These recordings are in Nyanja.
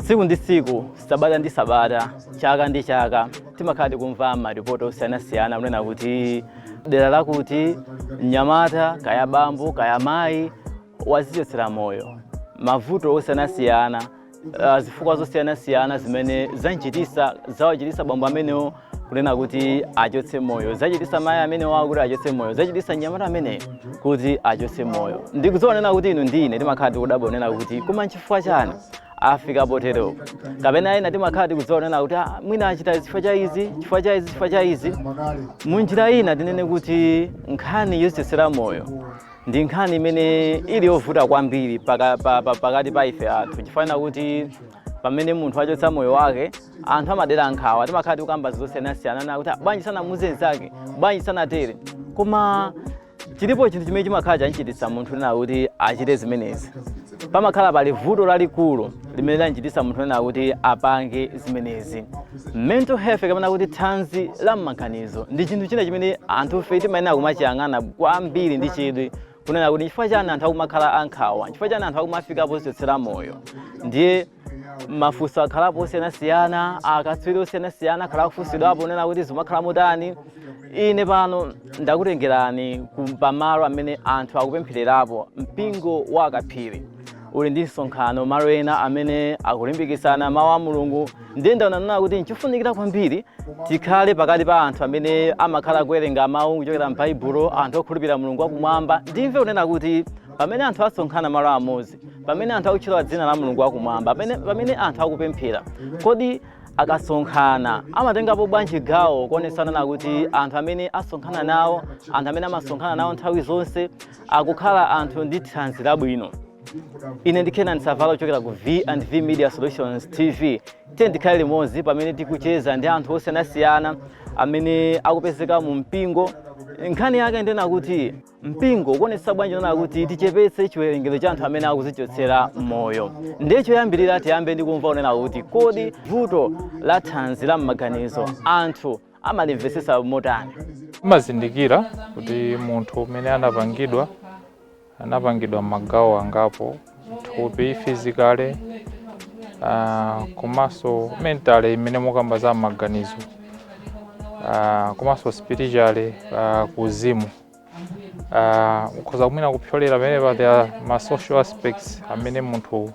Tsiku ndi tsiku, sabata ndi sabata, chaka ndi chaka, timakhala tikumva maripoti osiyanasiyana kunena kuti dera lakuti mnyamata, kaya bambo kaya mayi, wazichotsera moyo. Mavuto osiyanasiyana, zifukwa zosiyanasiyana zimene zanchitisa, zawachitisa bambo amenewo kunena kuti achotse moyo, zachitisa mayi amenewo kuti achotse moyo, zachitisa mnyamata ameneyo kuti achotse moyo. Ndikudziwa kuti inu ndi ine timakhala tikudabwa kunena kuti koma nchifukwa chani afika potero? Kapena ena timakhala tikudziwa kunena kuti, ah, mwina achita chifukwa cha izi, chifukwa cha izi, chifukwa cha izi. Munjira ina tinene kuti nkhani yozichotsera moyo ndi nkhani imene ili yovuta kwambiri pakati pa ife anthu, chifukwa kuti pamene munthu achotsa moyo wake, anthu amadera nkhawa. Timakhala tikukamba zosiyanasiyana na kuti, "Ah, bwanji sanamuuze nzake? Bwanji sanatere?" Koma chilipo chinthu chimene chimakhala chanchititsa munthu nena kuti achite zimenezi. Pamakhala pali vuto lalikulu limene lanchititsa munthu nena kuti apange zimenezi. Mental health, kapena kuti thanzi la m'maganizo, ndi chinthu china chimene anthufe timayenera kumachiyang'ana kwambiri ndi chidwi, kunena kuti chifukwa chani anthu akumakhala ankhawa, chifukwa chani anthu akumafika pozichotsera moyo. Ndiye mafunso akhalapo osiyanasiyana, akatswiri osiyanasiyana akhala akufunsidwapo kunena kuti zimakhala motani. Ine pano ndakutengerani pamalo amene anthu akupemphererapo. Mpingo wa Kaphiri uli ndi msonkhano malo ena amene akulimbikitsana mawu a Mulungu. Ndiye ndaonanena kuti nchofunikira kwambiri tikhale pakati pa anthu amene amakhala kuwerenga mawu kuchokera m'Baibulo, anthu okhulupirira Mulungu wakumwamba. Ndimve kunena kuti pamene anthu asonkhana malo amodzi, pamene anthu akutchula dzina la Mulungu wakumwamba, pamene anthu akupemphera, kodi akasonkhana amatengapo bwanji gawo kuonetsana na kuti anthu amene asonkhana nawo, anthu amene amasonkhana nawo nthawi zonse, akukhala anthu ndi thanzi labwino? Ine ndi Kenan Savala kuchokera ku V and V Media Solutions TV. Tiye ndikhale limodzi pamene tikucheza ndi anthu osiyanasiyana amene akupezeka mu mpingo. Nkhani yake ndena kuti mpingo ukuonetsa bwanji nena kuti tichepetse chiwerengero cha anthu amene akuzichotsera moyo. Ndiye choyambirira tiyambe ndi kumva kunena kuti kodi vuto la thanzi la m'maganizo anthu amalimvetsetsa motani? Timazindikira kuti munthu umene anapangidwa, anapangidwa m'magawo angapo: thupi, physically, komanso mentally, imene mukamba za maganizo, komanso spiritually, kuzimu. Ukhoza kumwina kupyolera pamenepa, there are ma social aspects amene munthu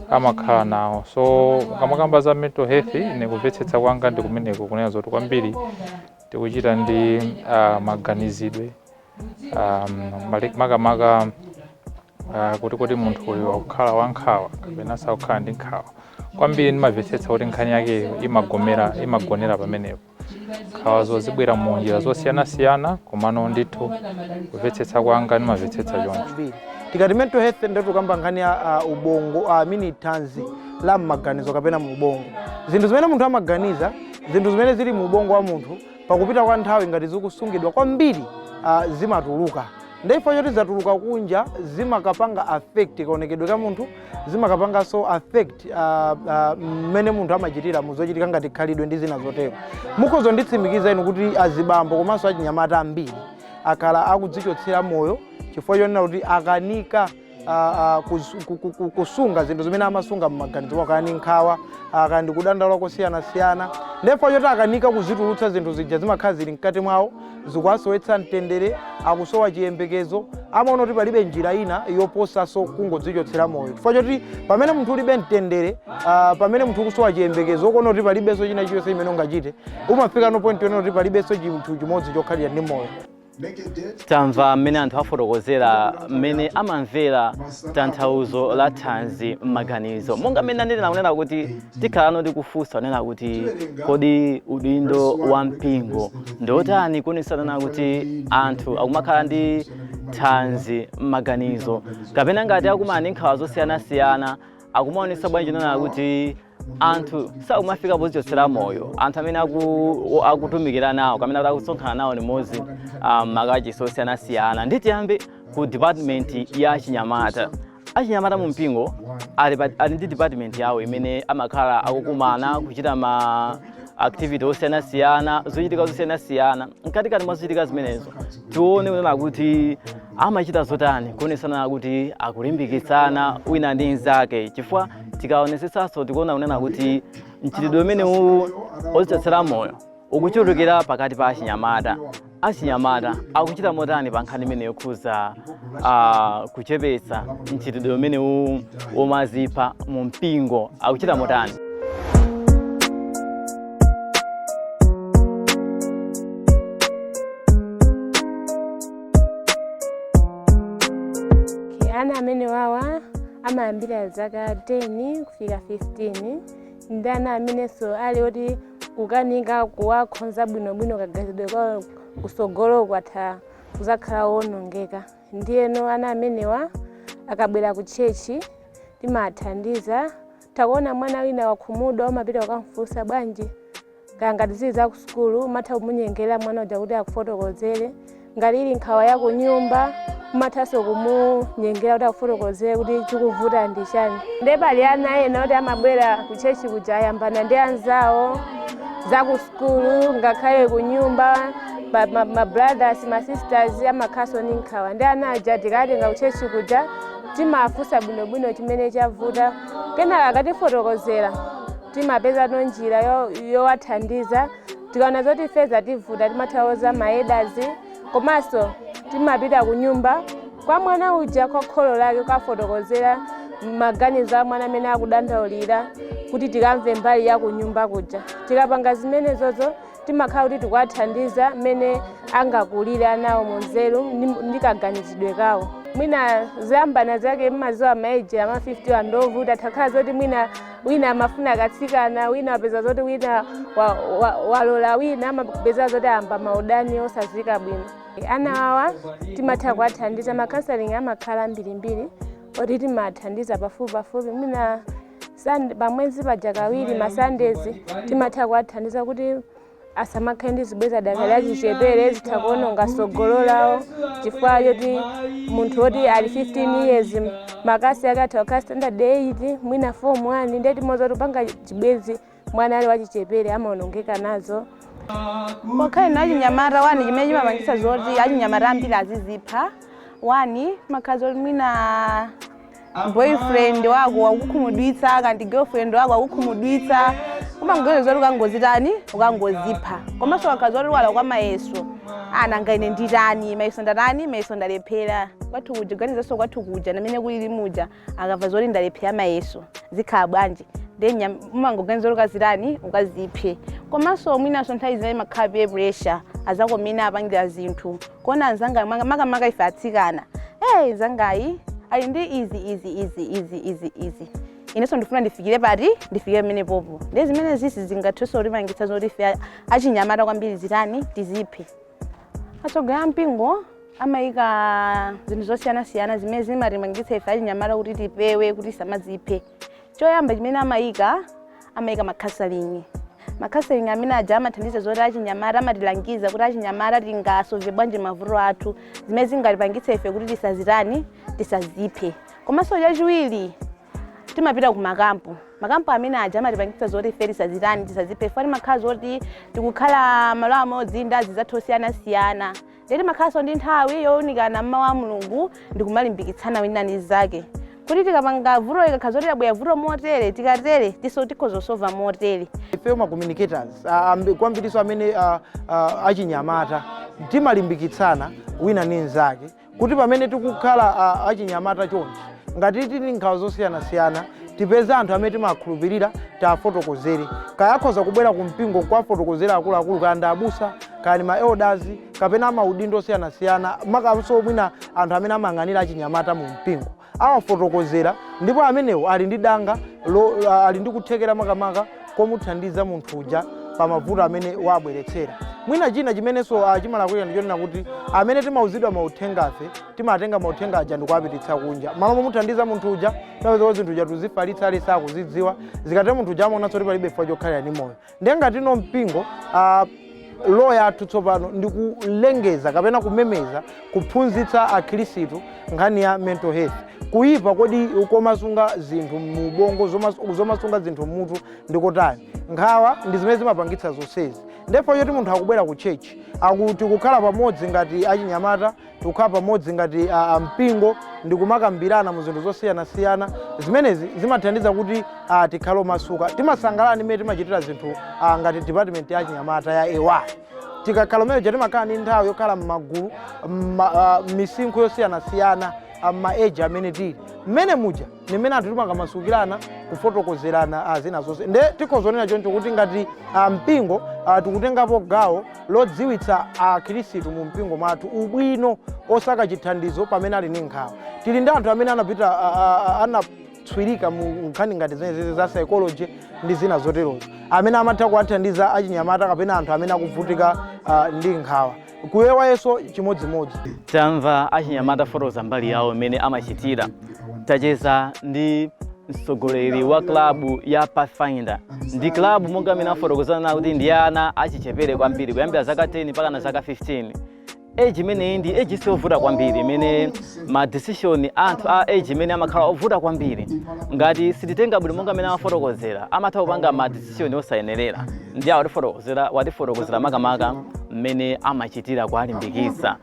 amakhala nawo. So ukamakamba za mental health, ine kumvetsetsa kwanga ndi kumeneko, kunena zoti kwambiri tikuchita ndi maganizidwe, makamaka kuti munthu uyu akukhala wankhawa kapena sakukhala ndi nkhawa. Kwambiri ndimamvetsetsa kuti nkhani yake imagomera, imagonera pamenepo. Nkhawazo zibwera mu njira zosiyanasiyana, komano ndithu kumvetsetsa kwanga ndimamvetsetsa choncho. Kwambiri. Tikati mental health, ndiye tikamba nkhani ya ubongo, mini thanzi la m'maganizo kapena mu ubongo, zinthu zimene munthu amaganiza, zinthu zimene zili mu ubongo wa munthu. Pakupita kwa nthawi, ngati zikusungidwa kwambiri, zimatuluka. Ndipo choti zatuluka kunja, zimakapanga affect kaonekedwe ka munthu, zimakapanganso affect mmene munthu amachitira muzochitika ngati khalidwe ndi zina zotero. Mukhoza nditsimikiza inu kuti azibambo komanso achinyamata ambiri akhala akudzichotsera moyo chifukwa chonena kuti akanika kusunga zinthu zimene amasunga m'maganizo mwawo, kaya ndi nkhawa, kaya ndi kudandaula kosiyanasiyana. Ndipo choti akanika kuzitulutsa zinthu zija, zimakhala zili mkati mwawo, zikuwasowetsa mtendere, akusowa chiyembekezo, amaona kuti palibe njira ina yoposaso kungodzichotsera moyo, chifukwa choti pamene munthu ulibe mtendere, pamene munthu ukusowa chiyembekezo, ukuona kuti palibenso china chilichonse chimene ungachite, umafika no point yonena kuti palibenso chinthu chimodzi chokhalira ndi moyo. Tamva mmene anthu afotokozera mmene amamvera tanthauzo la thanzi m'maganizo. Monga mmene anenera kunena kuti tikhalano tikufunsa kunena kuti kodi udindo wa mpingo ndiotani kuonetsana kuti anthu akumakhala ndi thanzi m'maganizo, kapena ngati akumana ndi nkhawa zosiyanasiyana, akumaonetsa bwanji nena kuti anthu sakumafika pozichotsera moyo, anthu amene akutumikira nawo kapena kuti akusonkhana nawo limodzi makachisi osiyanasiyana. Ndi tiyambe ku department ya chinyamata. Achinyamata mu mpingo ali ndi department yawo imene amakhala akukumana kuchita ma activity osiyanasiyana, zochitika zosiyanasiyana. Mkatikati mwa zochitika zimenezo tione kunena kuti amachita zotani kuonesana kuti akulimbikitsana wina ndi mnzake, chifukwa tikaonesetsanso tikuona kunena kuti mchitidwe umenewu odzichotsera moyo ukuchulukira pakati pa achinyamata. Achinyamata akuchita motani pa nkhani imene yokhuza kuchepetsa mchitidwe umenewu womazipha mu mpingo? Akuchita motani? Okay, ana amene wawa amayambira zaka 10 kufika 15, ndi ana amenenso ali oti kukanika kuwakhonza bwinobwino kaganizidwe kwawo, kusogolo kwatha kuzakhala wonongeka. Ndiyeno ana amenewa akabwera ku church timathandiza. Takuona mwana wina wakhumudwa, umapita ukamfunsa bwanji, kaya ngati zili za ku sukulu, umatha kumunyengera mwana uja kuti akufotokozere. Ngati ili nkhawa ya kunyumba, umathanso kumunyengera kuti akufotokozere kuti chikuvuta ndi chani. Ndiye pali ana ena kuti amabwera ku church kuja ayambana ndi anzawo za ku sukulu, ngakhale ku nyumba, ma brothers, ma sisters amakhaso ndi nkhawa. Ndi ana aja tikatenga ku church kuja timafunsa bwinobwino chimene chavuta, kenaka akatifotokozera timapeza njira yowathandiza. Tikaona zoti ife zativuta, timathawuza ma elders, komanso timapita ku nyumba kwa mwana uja, kwa kholo lake, kukafotokozera maganizo a mwana amene akudandaulira, kuti tikamve mbali ya ku nyumba kuja. Tikapanga zimenezozo timakhala kuti tikuwathandiza mmene angakulire anawo munzeru ndi kaganizidwe kawo. Mwina zoyambana zake, mmaziwa ma age ama 50 ndovuta, takhala zoti mwina wina amafuna katsikana, wina wapeza zoti wina walola wina, amapeza zoti amba maudani osazika bwino. Ana awa timatha kuwathandiza, ma counseling amakhala ambirimbiri oti timathandiza pafupi pafupi, mwina pamwezi paja kawiri, ma Sundays, timatha kuwathandiza kuti asamakhale ndi zibwenzi adakali achichepere, zitha kuononga tsogolo lawo, chifukwa choti munthu woti ali 15 years, makalasi ake atha kukhala standard 8, mwina form 1. Ndiye timoza kuti kupanga chibwenzi mwana ali wachichepere amaonongeka nazo. Pokhale na achinyamata, one, chimene chimapangitsa zoti achinyamata ambiri azizipha, one, makhala zoti mwina boyfriend wako wakukhumudwitsa, kandi girlfriend wako wakukhumudwitsa, umangoganiza zoti ukangozitani, ukangozipha. Komanso wakhala zoti wala kwa mayeso, ana ine nditani, mayeso ndatani, mayeso ndalephera, kwathu kuja, kuganizanso kwathu kuja namene kulili muja, akamva zoti ndalephera mayeso zikhala bwanji? Then umangoganiza zoti ukazitani, ukaziphe. Komanso mwinanso nthawi zimene makhala peer pressure, azako mmene apangira zinthu, kuona anzanga, makamaka ife atsikana, hey, nzangayi ali ndi izi, izi, izi, izi, izi, izi, inenso ndifuna ndifikire pati, ndifikire pamene popo. Ndi zimene zisi zingathenso kutipangitsa zoti ife achinyamata kwambiri zitani, tiziphe. Atsogoleri a mpingo amayika zinthu zosiyanasiyana zimene zimatipangitsa ife achinyamata kuti tipewe kuti tisamaziphe. Choyamba chimene amayika, amayika ma counseling. Ma counseling amene aja amathandiza zoti achinyamata, amatilangiza kuti achinyamata tingasolve bwanji mavuto athu, zimene zingatipangitse ife kuti tisazitani, tisaziphe. Komanso chachiwiri, timapita ku makampu. Makampu amene aja amatipangitsa zoti ife tisazitani, tisaziphe. Ife timakhala zoti tikukhala malo amodzi ndi azizathu osiyanasiyana, ndiye timakhalanso ndi nthawi yowunikana mmawu a Mulungu ndi kumalimbikitsana wina ndi zake, kuti tikapanga vuto, ikakhala zoti labwera vuto motere, tikatere, tiso tikhoza kusolva motere. Ifeyo ma communicators, kwambiriso amene achinyamata, timalimbikitsana wina ndi mnzake kuti pamene tikukhala achinyamata chonchi, ngati tili nkhawa zosiyanasiyana, tipeze anthu amene timakhulupirira, tiafotokozere. Kaya akhoza kubwera ku mpingo kuwafotokozera akuluakulu, kaya ndi abusa, kaya ndi ma elders, kapena amaudindo osiyanasiyana, makamso mwina anthu amene amayang'anira achinyamata mu mpingo, awafotokozera. Ndipo amenewo ali ndi danga ali ndi kuthekera makamaka komuthandiza munthu uja pa mavuto amene wabweretsera. Mwina china chimenenso chimalakwika ndichonena kuti amene timauzidwa mauthengafe timatenga mauthenga aja ndikuwapititsa kunja malo momuthandiza munthu uja. Timapeza kuti zinthu uja tuzifalitsa ali sakuzidziwa. Zikatero munthu uja amaonanso kuti palibe chifukwa chokhalira ndi moyo. Ndiye ngati ino mpingo, role yathu tsopano ndi kulengeza kapena kumemeza, kuphunzitsa akhristu nkhani ya mental health. Kuyipa kodi komasunga zinthu mubongo, zomasunga zinthu mmutu ndikotani? Nkhawa ndi zimene zimapangitsa zonsezi. Ndipo choti munthu akubwera ku church, akuti kukhala pamodzi ngati achinyamata, tikukhala pamodzi ngati mpingo ndikumakambirana mu zinthu zosiyanasiyana, zimenezi zimathandiza kuti tikhale omasuka. Timasangalala ndi mmene timachitira zinthu ngati department ya achinyamata ya AY. Tikakhala umeneja, timakhala ndi nthawi yokhala m'magulu, m'misinkhu yosiyanasiyana, m'ma age amene tili mmene muja, ni mmene anthu timakamasukirana, kufotokozerana zina zonse. Nde tikhozonena choncho kuti ngati mpingo tikutengapo gawo lodziwitsa akhristu mu mpingo mwathu ubwino osaka chithandizo pamene ali ndi nkhawa. Tili ndi anthu amene anapita, anatswirika mu nkhani ngati zimenezi za psychology ndi zina zoterozo, amene amatha kuwathandiza achinyamata kapena anthu amene akuvutika ndi nkhawa. Kuyewa yeso chimodzimodzi. Tamva achinyamata fotokoza mbali yawo imene amachitira. Tacheza ndi mtsogoleri wa klabu ya Pathfinder. Ndi klabu monga amene afotokozana kuti ndi ana achichepere kwambiri, kuyambira zaka 10 mpaka na zaka 15. Age imeneyi ndi age siovuta kwambiri, imene ma decision anthu a age imene amakhala ovuta kwambiri. Ngati sititenga bwino, monga amene amafotokozera, amatha kupanga ma decision osayenerera. Ndi awatifotokozera, watifotokozera makamaka mmene amachitira kuwalimbikitsa.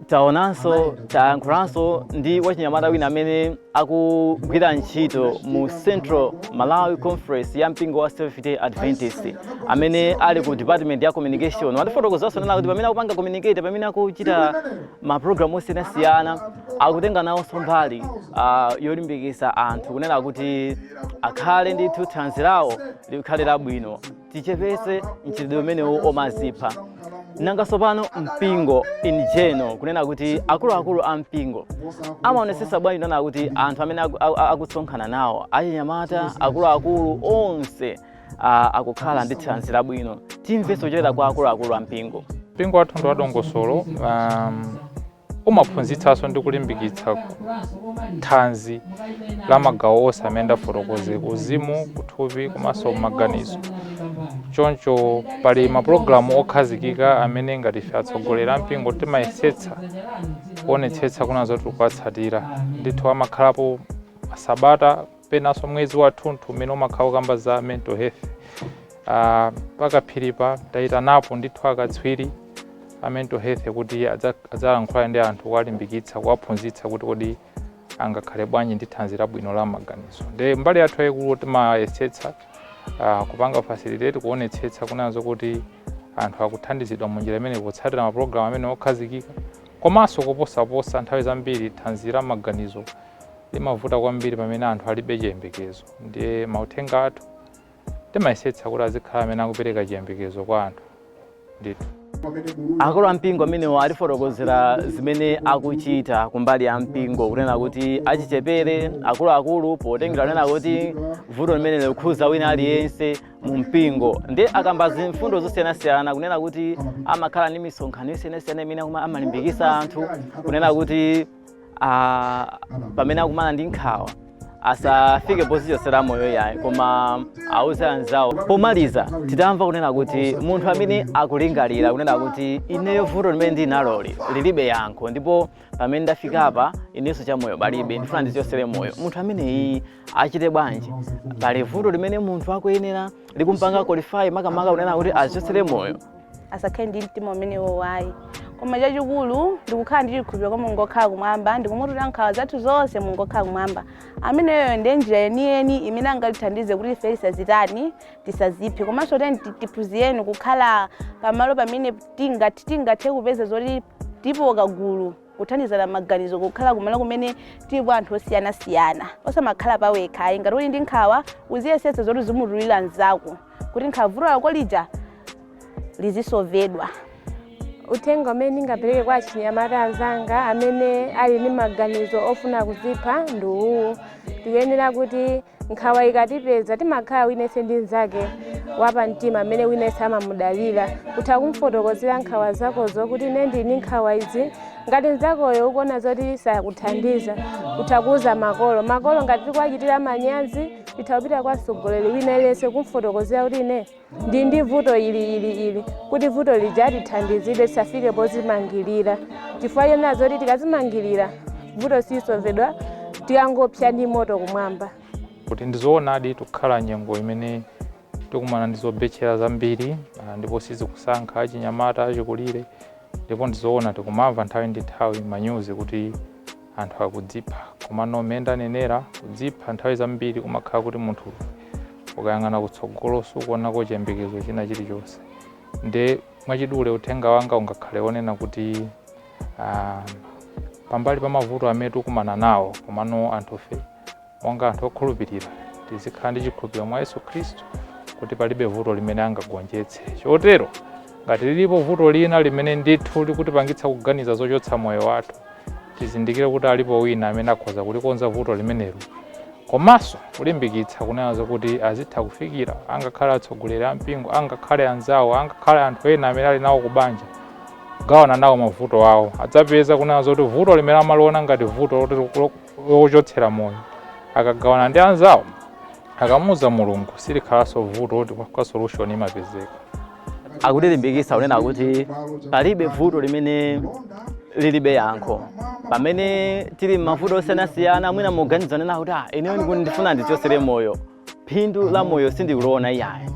Taonanso, tayankhulanso ndi wachinyamata wina amene akugwira ntchito mu Central Malawi Conference ya mpingo wa Seventh Day Adventist, amene ali ku department ya communication. Watifotokozanso nena kuti pamene akupanga communicate, pamene akuchita mapulogalamu osiyanasiyana, akutenga nawonso mbali yolimbikitsa anthu kunena kuti akhale ndithu thanzi lawo likhale labwino, tichepetse mchitidwe umenewu omazipha. Nanga tsopano mpingo in general, kunena kuti akuluakulu a mpingo amaonetsetsa bwanji kunena kuti anthu amene akusonkhana nawo, achinyamata, akuluakulu onse, akukhala ndi thanzi labwino? Timvenso kuchokera kwa akuluakulu a mpingo. Mpingo wathu ndi wadongosolo, umaphunzitsanso ndi kulimbikitsa thanzi la magawo onse amene ndafotokoze, kuuzimu, kuthupi komanso maganizo. Choncho pali mapulogalamu okhazikika amene ngati ife atsogoleri a mpingo timayesetsa kuonetsetsa kuna zoti tikuwatsatira ndithu. Amakhalapo masabata, penanso mwezi wathunthu umene umakhala ukamba za mental health. Pakaphiripa tayitanapo ndithu akatswiri a mental health kuti adzalankhula ndi anthu, kuwalimbikitsa, kuwaphunzitsa kuti kodi angakhale bwanji ndi thanzi labwino la maganizo. Ndi mbali yathu yayikulu, timayesetsa kupanga facilitate, kuonetsetsa kunazo kuti anthu akuthandizidwa munjira imene potsatira mapulogalamu amene okhazikika. Komanso koposaposa, nthawi zambiri thanzi la maganizo limavuta kwambiri pamene anthu alibe chiyembekezo. Ndiye mauthenga athu timayesetsa kuti azikhala amene akupereka chiyembekezo kwa anthu ndithu. Akulu a mpingo amenewo atifotokozera zimene akuchita kumbali ya mpingo, kunena kuti achichepere, akuluakulu, potengera kunena kuti vuto limene likukhuza wina aliyense mu mpingo. Ndi akamba zimfundo zosiyanasiyana, kunena kuti amakhala ndi misonkhano yosiyanasiyana imene amalimbikitsa anthu kunena kuti pamene akumana ndi nkhawa asafike pozichosera moyo yayi, koma auze anzawo. Pomaliza, titamva kunena kuti munthu amene akulingalira kunena kuti ineyo vuto limene ndinaloli lilibe yankho, ndipo pamene ndafikapa inenso chamoyo palibe, ndifuna ndizichosere moyo, munthu ameneyi achite bwanji? Pali vuto limene munthu akuyenera likumpanga qualify makamaka kunena kuti azichosere moyo? Asakhale ndi mtima umenewo wayi, koma chachikulu ndikukhala ndi chikhulupiriro kwa Mulungu okhala kumwamba, ndikumutula nkhawa zathu zonse Mulungu okhala kumwamba. Ameneyo ndiye njira yeniyeni imene angatithandize kuti ife tisazitani, tisaziphe. Komanso teni tiphunzireni kukhala pamalo pamene tingathe kupeza zoti tipo kagulu, kuthandizana maganizo, kukhala kumalo kumene tilipo anthu osiyanasiyana, osamakhala pawekha ayi. Ngati uli ndi nkhawa, uziyesetsa zoti uzimutulira mnzako kuti nkhawa, vuto lako lija lizisovedwa. Uthenga umene ndingapereke kwa achinyamata anzanga amene ali ndi maganizo ofuna kuzipha ndi uwu: tikuyenera kuti nkhawa ikatipeza, timakhala winense ndi mnzake wapamtima amene winense amamudalira, kutha kumfotokozera nkhawa zakozo kuti ine ndili ndi nkhawa izi. Ngati mnzakoyo ukuona zoti sakuthandiza, kutha kuuza makolo. Makolo ngati tikuwachitira manyazi, titha kupita kwa mtsogoleri wina aliyense kumfotokozera kuti ine ndi ndi vuto ili, ili, ili, kuti vuto lija lithandizidwe, tisafike pozimangirira, chifukwa chonena zoti tikazimangirira vuto silisovedwa. Tikangopsa ndi moto kumwamba. Kuti ndizoonadi, tikukhala nyengo imene tikumana ndi zobetchera zambiri, ndipo sizikusankha achinyamata, achikulire. Ndipo ndizoona, tikumamva nthawi ndi nthawi manyuzi kuti anthu akudzipha. Komano mmene ndanenera, kudzipha nthawi zambiri kumakhala kuti munthu ukayang'ana kutsogolo sukuonako chiyembekezo china chilichonse. Nde mwachidule uthenga wanga ungakhale wonena kuti pambali pa mavuto amene tikumana nawo, komano anthufe monga anthu okhulupirira tizikhala ndi chikhulupiriro mwa Yesu Khristu kuti palibe vuto limene angagonjetse. Chotero ngati lilipo vuto lina limene ndithu likutipangitsa kuganiza zochotsa moyo wathu, tizindikire kuti alipo wina amene akhoza kulikonza vuto limenelo, komanso kulimbikitsa kunena zokuti azitha kufikira, angakhale atsogoleri a mpingo, angakhale anzawo, angakhale anthu ena amene ali nawo kubanja, kugawana nawo mavuto awo. Adzapeza kunena zoti vuto limene amaliona ngati vuto lochotsera moyo, akagawana ndi anzawo, akamuuza Mulungu, silikhalanso vuto, kwa solution imapezeka. Akutilimbikitsa kunena kuti palibe vuto limene lilibe yankho. Pamene tili m'mavuto osiyanasiyana, mwina muganiza nena kuti, "Ah, ineyo ndifuna ndichotsere moyo, phindu la moyo sindikuliona," iyayi.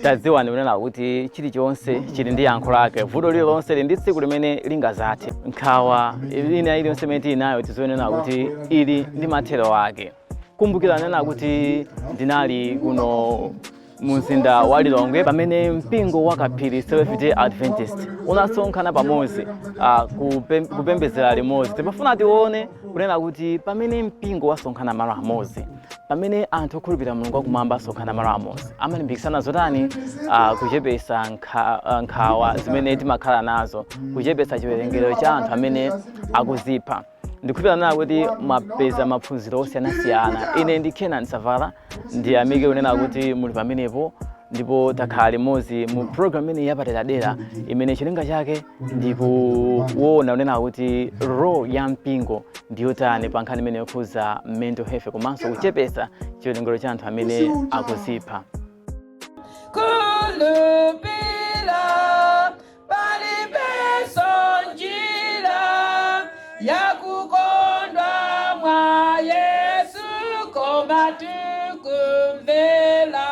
Tadziwani kunena kuti chilichonse chili ndi yankho lake. Vuto lililonse lili ndi tsiku limene lingazathe. Nkhawa ina iliyonse imene tili nayo, tizionena kuti ili ndi mathero ake. Kumbukira nena kuti ndinali kuno mu mzinda wa Lilongwe pamene mpingo wa Kaphiri Seventh Day Adventist unasonkhana pamodzi kupembedzera limodzi. Timafuna tione kunena kuti pamene mpingo wasonkhana malo amodzi, pamene anthu okhulupirira Mulungu wakumwamba asonkhana malo amodzi, amalimbikitsana zotani kuchepesa nkhawa zimene timakhala nazo, kuchepesa chiwerengero cha anthu amene akuzipha. Ndikukhulupirira nena kuti mwapeza maphunziro osiyanasiyana. Ine ndi Kenan Savala, ndiyamike kunena kuti muli pamenepo, ndipo takhala limodzi mu program imene yapaderadera imene cholinga chake ndikuona kunena kuti role ya mpingo ndiyotani pa nkhani imene yokhuza mental health komanso kuchepesa chiwerengero cha anthu amene akuzipha. Kulupila palibenso njira yakukondwa mwa Yesu koma tikumvera.